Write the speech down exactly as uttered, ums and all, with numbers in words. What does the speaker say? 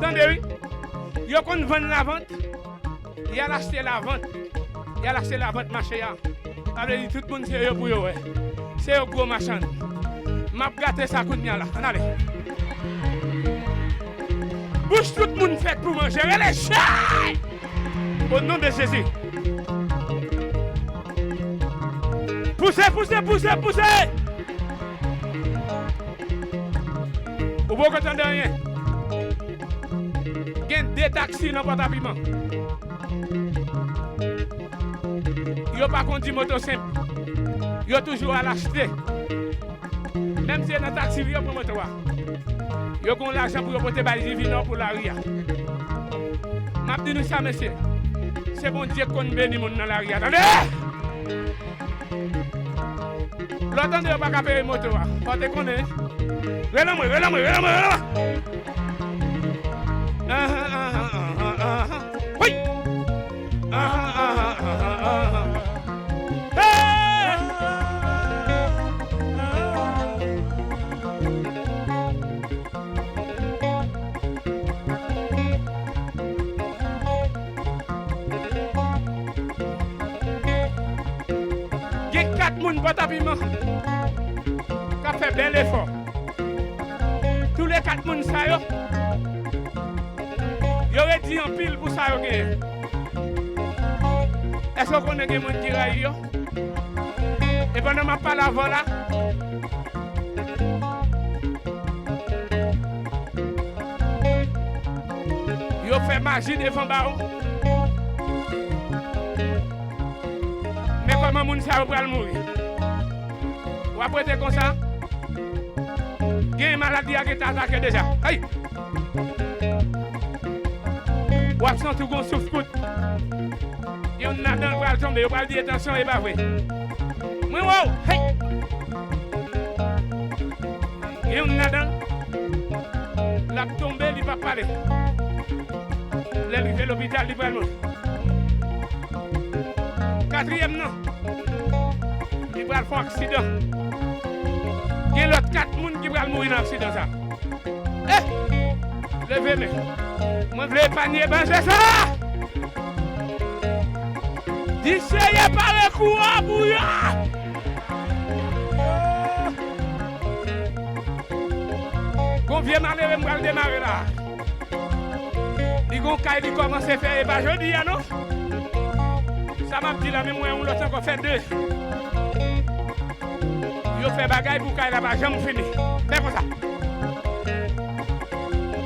Tande wi. Yo konn vann lavant. Y al achte lavant. Y al achte lavant mache a. Sa vle di tout moun se yo pou yo wè. Se yo gwo machann. M ap gate sa kounye a la. Ann ale. Bouch tout moun fèt pou manje. Rele chay! O non de Jezi. Pouse, pouse, pouse, pouse! Ou poko tande anyen. Gen de taksi nan Pòtapiman. Yo pa kondi moto senp. Yo toujou al achte. Menm si se nan taksi yo pran moto a. Yo gon lajan pou yo pote bay Divinò pou lari a. M ap di nou sa, mesye. Se Bondye k konn beni moun nan lari a. Tande! Lè w tande yo pa ka peye moto a, fò w te konnen. Rele mwen, rele mwen, rele mwen, rele mwen. Anhan, anhan, anhan, anhan. Wi! Anhan, anhan, anhan, anhan. Hey! Gen kat moun Pòtapiman k ap fè bèl efò. Tou le kat moun sa yo, yo redi anpil pou sa yo genyen. Èske w konnen gen moun ki rayi yo? E pandan m ap pale avè w la, yo fè maji devan ba w. Men kòman moun sa yo pral mouri? W ap rete konsa? Gen maladi a gentan atake deja. Ay! W ap santi w gon souf kout. Youn ladan l pral tonbe, yo pral di etansyon, e pa vre. Mwen wè w, hey! Youn ladan l, l ap tonbe, li p ap pale. Lè l rive lopital, li pral mouri. Katriyèm nan, li pral fè yon aksidan. Gen lòt kat moun ki pral mouri nan aksidan sa. Eh! Leve men. Mwen vle epanye banze sa! Di Seyè pare kou a pou yo! Gon vye malere m pral demare la. Li gon kay li kòmanse fè, e pa jodi a non. Sa m ap di la, men mwen yon lòt ankò fè de. Yo fè bagay pou kay la pa janm fini. Fè konsa.